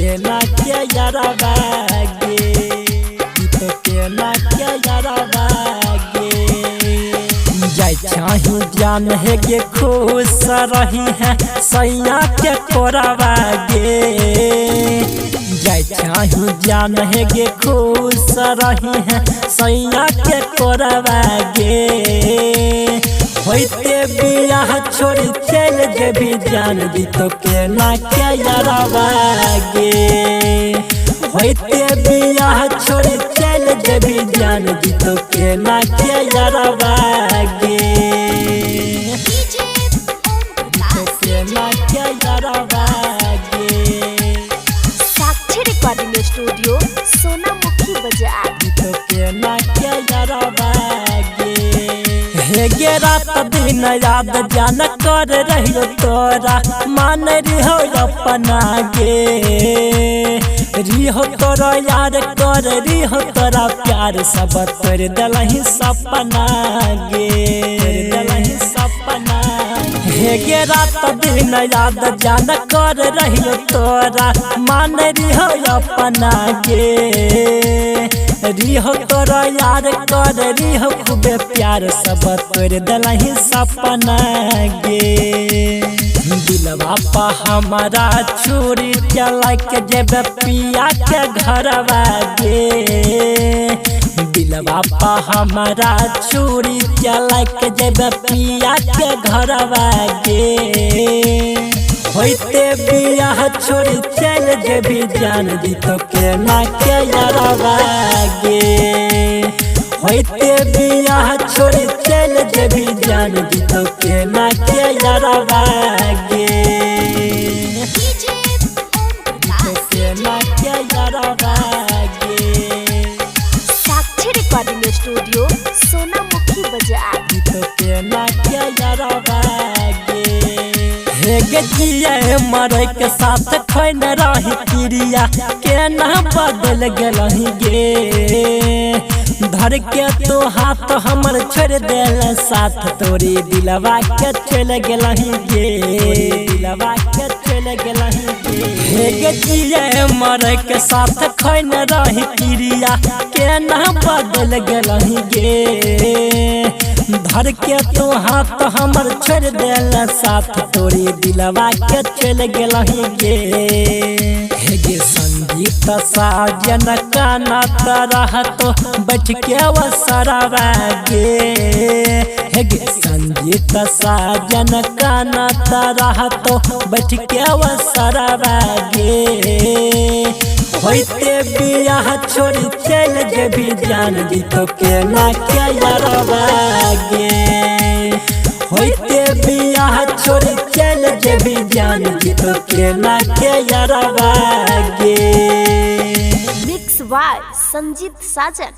के ना के यारवा गे, दितो के ना के यारवा गे। जाय चाही जान है गे खुश रही है सैया के कोरवा गे। जाय चाही जान है गे खुश रही है सैया के कोरवा गे। होइते बियाह छोड़ी चल जेबी जान दितो के ना के यारवा गे। होइते बियाह छोड़ी चल जेबी जान दितो के ना के यारवा गे। दितो के ना के यारवा गे। साक्षी रिकॉर्डिंग स्टूडियो सोनामुखी बाजार। दितो के ना के यारवा गे। हे गे रात दिन याद जान कर रहियो तोरा मान रिहो अपना गे। रिहो तोरा यार कर रिहो तोरा प्यार सब तोर दलही सपना गे, दलही सपना। हे गे रात दिन याद जान कर रहियो तोरा मान रिहो अपना गे। रिहो तोरा यार कर रिहो खूबे प्यार सब तोर दलही सपना गे। दिलवा पा हमारा छुरी चला के जेब पिया के घरवा गे। दिलवा पा हमारा छुरी चला के जेब पिया के घरवा गे। होइते बियाह छोड़ी चल जेबी जान दितो के ना के यारवा गे। होइते बियाह छोड़ी चल जेबी जान दितो के ना के यारवा गे। दितो के ना के यारवा गे। साक्षी रिकॉर्डिंग स्टूडियो सोनामुखी बाजार। दितो के ना के यारवा गे। हे गे जिए मरे के साथ खैन रही क्रिया केना बदल गेलही गे। धर के तो हाथ हमर छोड़ देल साथ तोरी दिलवा के चल गेलही गे, दिलवा के चल गेलही गे। हे गे जिए मरे के साथ खैन रही क्रिया केना बदल गेलही गे। धर के तो हाथ हमर छोड़ देल साथ तोरी दिलवा के चल गेलही गे। हे गे संगीत साजन काना तरह तो बैठ के वसरवा गे। हे गे संगीत साजन काना तरह तो बैठ के वसरवा गे। होइते बियाह छोड़ी चल जेबी जान दितो के ना के यारवा गे। होइते बियाह छोड़ी चल जेबी जान दितो के ना के यारवा गे। Mix by Sanjeet Sajan.